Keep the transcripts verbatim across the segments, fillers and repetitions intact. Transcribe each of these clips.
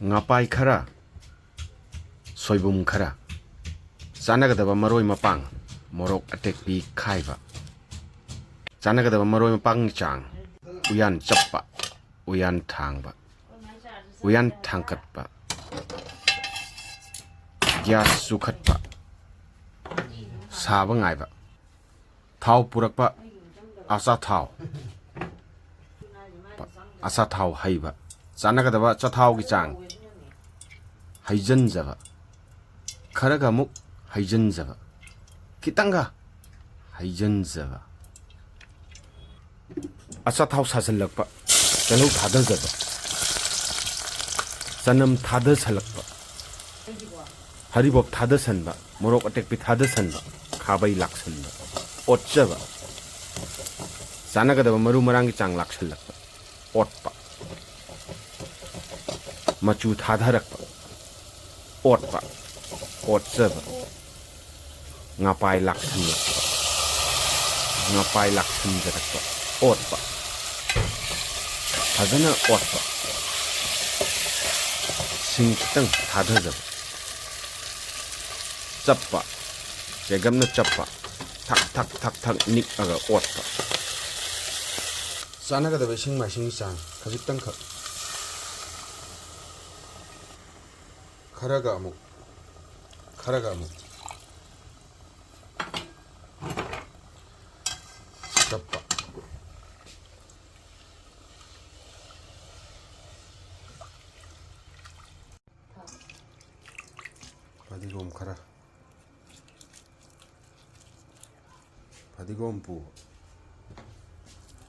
ꯉꯥꯄꯥꯏ ꯈꯔ, ꯁꯣꯏꯕꯨꯝ ꯈꯔ, ꯆꯥꯟꯅꯒꯗꯕ ꯃꯔꯣꯏ ꯃꯄꯥꯡ, ꯃꯣꯔꯣꯛ ꯑꯇꯦꯛꯄꯤ ꯈꯥꯏꯕ, ꯆꯥꯟꯅꯒꯗꯕ ꯃꯔꯣꯏ ꯃꯄꯥꯡꯒꯤ ꯆꯥꯡ, ꯎꯌꯥꯟ ꯆꯞꯄ, ꯎꯌꯥꯟ ꯊꯥꯡꯕ, ꯎꯌꯥꯟ ꯊꯥꯡꯀꯠꯄ, ꯒ꯭ꯌꯥꯁ ꯆꯨꯈꯠꯄ, ꯁꯥꯕ ꯉꯥꯏꯕ, ꯊꯥꯎ ꯄꯨꯔꯛꯄ, ꯑꯆꯥꯊꯥꯎ, ꯑꯆꯥꯊꯥꯎ ꯍꯩꯕ, ꯆꯥꯟꯅꯒꯗꯕ ꯑꯆꯥꯊꯥꯎꯒꯤ ꯆꯥꯡ, ꯍꯩꯖꯤꯟꯖꯕ, ꯈꯔꯒ ꯑꯃꯨꯛ ꯍꯩꯖꯤꯟꯖꯕ, ꯈꯤꯇꯪꯒ ꯍꯩꯖꯤꯟꯖꯕ, ꯑꯆꯥꯊꯥꯎ ꯁꯥꯖꯤꯜꯂꯛꯄ, ꯇꯤꯜꯍꯧ ꯊꯥꯗꯖꯕ, ꯆꯅꯝ ꯊꯥꯗꯁꯜꯂꯛꯄ, ꯍꯔꯤꯕꯣꯞ ꯊꯥꯗꯁꯟꯕ, ꯃꯣꯔꯣꯛ ꯑꯇꯦꯛꯄꯤ ꯊꯥꯗꯁꯟꯕ, ꯈꯥꯕꯩ ꯂꯥꯛꯁꯟꯕ, ꯑꯣꯠꯆꯕ, ꯆꯥꯟꯅꯒꯗꯕ ꯃꯔꯨ ꯃꯔꯥꯡꯒꯤ ꯆꯥꯡ ꯂꯥꯛꯁꯜꯂꯛꯄ, ꯑꯣꯠꯄ, ꯃꯆꯨ ꯊꯥꯗꯔꯛꯄ, ꯑꯣꯠꯄ, ꯑꯣꯠꯆꯕ, ꯉꯥꯄꯥꯏ ꯂꯥꯛꯁꯟꯂꯛꯄ, ꯉꯥꯄꯥꯏ ꯂꯥꯛꯁꯟꯖꯔꯛꯄ, ꯑꯣꯠꯄ, ꯐꯖꯅ ꯑꯣꯠꯄ, ꯁꯤꯡ ꯈꯤꯇꯪ ꯊꯥꯗꯖꯕ, ꯆꯞꯄ, ꯆꯦꯒꯞꯅ ꯆꯞꯄ, ꯊꯛ ꯊꯛ ꯊꯛ ꯊꯛ ꯅꯤꯛꯑꯒ ꯑꯣꯠꯄ꯫ ꯆꯥꯟꯅꯒꯗꯕ ꯏꯁꯤꯡ ꯃꯥꯏꯁꯤꯡꯒꯤ ꯆꯥꯡ ꯈꯖꯤꯛꯇꯪꯈꯛ꯫ ꯈꯔꯒ ꯑꯃꯨꯛ, ꯈꯔꯒ ꯑꯃꯨꯛ ꯆꯞꯄ꯫ ꯐꯗꯤꯒꯣꯝ ꯈꯔ, ꯐꯗꯤꯒꯣꯝ ꯄꯨꯕ,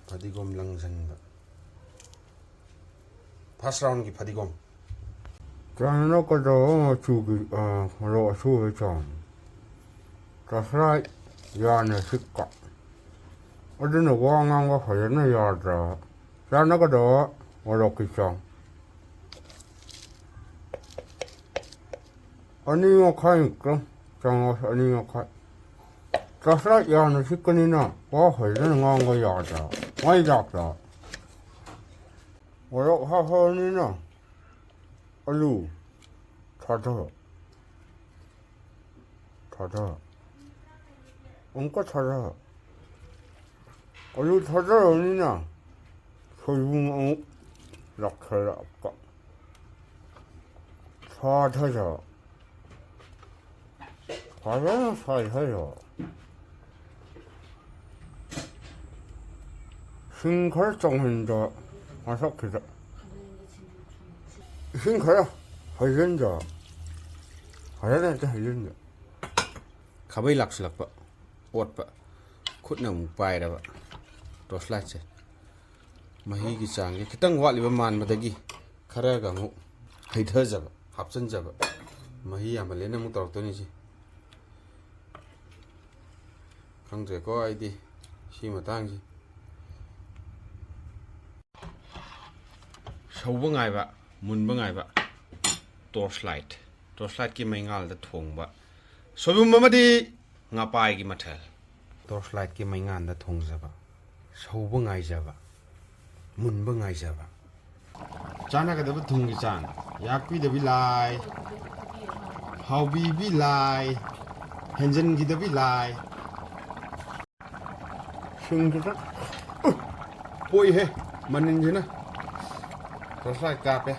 ꯐꯗꯤꯒꯣꯝ ꯂꯪꯁꯤꯟꯕ꯫ First roundꯒꯤ ꯐꯗꯤꯒꯣꯝ꯫ ꯆꯥꯅꯅ ꯀꯩꯗꯧꯕ ꯃꯆꯨꯒꯤ, ꯑ, ꯃꯣꯔꯣꯛ ꯑꯁꯨꯕ ꯆꯥꯎꯅꯤ꯫ ꯆꯁ꯭ꯔꯥꯏ ꯌꯥꯅ ꯁꯤꯛꯄ꯫ ꯑꯗꯨꯅ ꯋꯥ ꯉꯥꯡꯕ ꯐꯖꯅ ꯌꯥꯗ꯭ꯔꯕ꯫ ꯆꯥꯅꯒꯗꯕ ꯃꯣꯔꯣꯛꯀꯤ ꯆꯥꯡ꯫ ꯑꯅꯤ ꯃꯈꯥꯏꯃꯨꯛꯇꯪ ꯆꯥꯃꯁ ꯑꯅꯤ ꯃꯈꯥꯏ꯫ ꯆꯁ꯭ꯔꯥꯏ ꯌꯥꯅ ꯁꯤꯛꯄꯅꯤꯅ ꯋꯥ ꯐꯖꯅ ꯉꯥꯡꯕ ꯌꯥꯗ꯭ꯔꯕ꯫ ꯃꯩ ꯂꯥꯛꯇꯕ꯫ ꯃꯣꯔꯣꯛ ꯍꯥꯞꯄꯕꯅꯤꯅ ꯑꯂꯨ ꯊꯥꯗ, ꯊꯥꯗ, ꯑꯃꯨꯛꯀ ꯊꯥꯗ꯫ ꯑꯂꯨ ꯊꯥꯗꯔꯕꯅꯤꯅ ꯁꯣꯏꯕꯨꯝ ꯑꯃꯨꯛ ꯂꯥꯛꯊꯔꯛꯄ꯫ ꯊꯥꯗꯗ꯫ ꯐꯖꯅ ꯁꯥꯏ ꯍꯥꯏꯔꯣ꯫ ꯁꯤꯡ ꯈꯔ ꯆꯪꯍꯟꯗ ꯃꯊꯛꯁꯤꯗ꯫ ꯏꯁꯤꯡ ꯈꯔ ꯍꯩꯖꯤꯟꯗ꯫ ꯐꯖꯅ ꯍꯦꯛꯇ ꯍꯩꯖꯤꯟꯗ꯫ ꯈꯥꯕꯩ ꯂꯥꯛꯁꯤꯜꯂꯛꯄ꯫ ꯑꯣꯠꯄ꯫ ꯈꯨꯠꯅ ꯑꯃꯨꯛ ꯄꯥꯏꯔꯕ꯫ ꯇꯣꯔꯁ ꯂꯥꯏꯠꯁꯦ꯫ ꯃꯍꯤꯒꯤ ꯆꯥꯡꯁꯦ ꯈꯤꯇꯪ ꯋꯥꯠꯂꯤꯕ ꯃꯥꯟꯕꯗꯒꯤ ꯈꯔꯒ ꯑꯃꯨꯛ ꯍꯩꯊꯖꯕ, ꯍꯥꯞꯆꯤꯟꯖꯕ꯫ ꯃꯍꯤ ꯌꯥꯝꯃꯜꯂꯦꯅ ꯑꯃꯨꯛ ꯇꯧꯔꯛꯇꯣꯏꯅꯤ ꯁꯤ꯫ ꯈꯪꯗ꯭ꯔꯦꯀꯣ ꯑꯩꯗꯤ ꯁꯤ ꯃꯇꯥꯡꯁꯤ꯫ ꯁꯧꯕ ꯉꯥꯏꯕ, ꯃꯨꯟꯕ ꯉꯥꯏꯕ꯫ Torch light. ꯇꯣꯔꯁ ꯂꯥꯏꯠꯀꯤ ꯃꯩꯉꯥꯜꯗ ꯊꯣꯡꯕ ꯁꯣꯏꯕꯨꯝ ꯑꯃꯗꯤ ꯉꯥꯄꯥꯏꯒꯤ ꯃꯊꯦꯜ꯫ ꯇꯣꯔꯁ ꯂꯥꯏꯠꯀꯤ ꯃꯩꯉꯥꯜꯗ ꯊꯣꯡꯖꯕ, ꯁꯧꯕ ꯉꯥꯏꯖꯕ, ꯃꯨꯟꯕ ꯉꯥꯏꯖꯕ꯫ ꯆꯥꯟꯅꯒꯗꯕ ꯊꯨꯝꯒꯤ ꯆꯥꯡ: ꯌꯥꯛꯄꯤꯗꯕꯤ ꯂꯥꯏ, ꯍꯥꯎꯕꯤꯕꯤ ꯂꯥꯏ, ꯍꯦꯟꯖꯟꯈꯤꯗꯕꯤ ꯂꯥꯏ꯫ ꯁꯤꯡꯁꯤꯗ ꯄꯣꯛꯏꯍꯦ ꯃꯅꯤꯟꯁꯤꯅ꯫ ꯇꯣꯔꯁ ꯂꯥꯏꯠ ꯀꯥꯞꯄꯦ꯫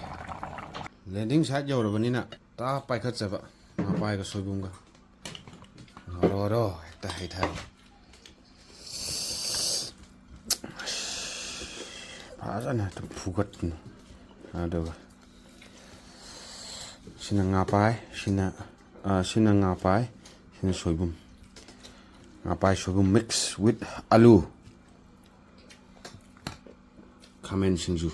ꯂꯦꯟꯗꯤꯡ ꯁꯥꯏꯠ ꯌꯧꯔꯕꯅꯤꯅ ꯇꯥ ꯄꯥꯏꯈꯠꯆꯕ ꯉꯥꯄꯥꯏꯒ ꯁꯣꯏꯕꯨꯝꯒ꯫ ꯉꯧꯔꯣ ꯉꯧꯔꯣ, ꯍꯦꯛꯇ ꯍꯩꯊꯔꯣ꯫ ꯐꯖꯅ ꯍꯦꯛꯇ ꯐꯨꯒꯠꯇꯅ꯫ ꯑꯗꯨꯒ ꯁꯤꯅ ꯉꯥꯄꯥꯏ, ꯁꯤꯅ, ꯑ, ꯁꯤꯅ ꯉꯥꯄꯥꯏ, ꯁꯤꯅ ꯁꯣꯏꯕꯨꯝ꯫ ꯉꯥꯄꯥꯏ ꯁꯣꯏꯕꯨꯝ mix with ꯑꯂꯨ꯫ ꯈꯥꯃꯦꯟ ꯁꯤꯡꯖꯨ꯫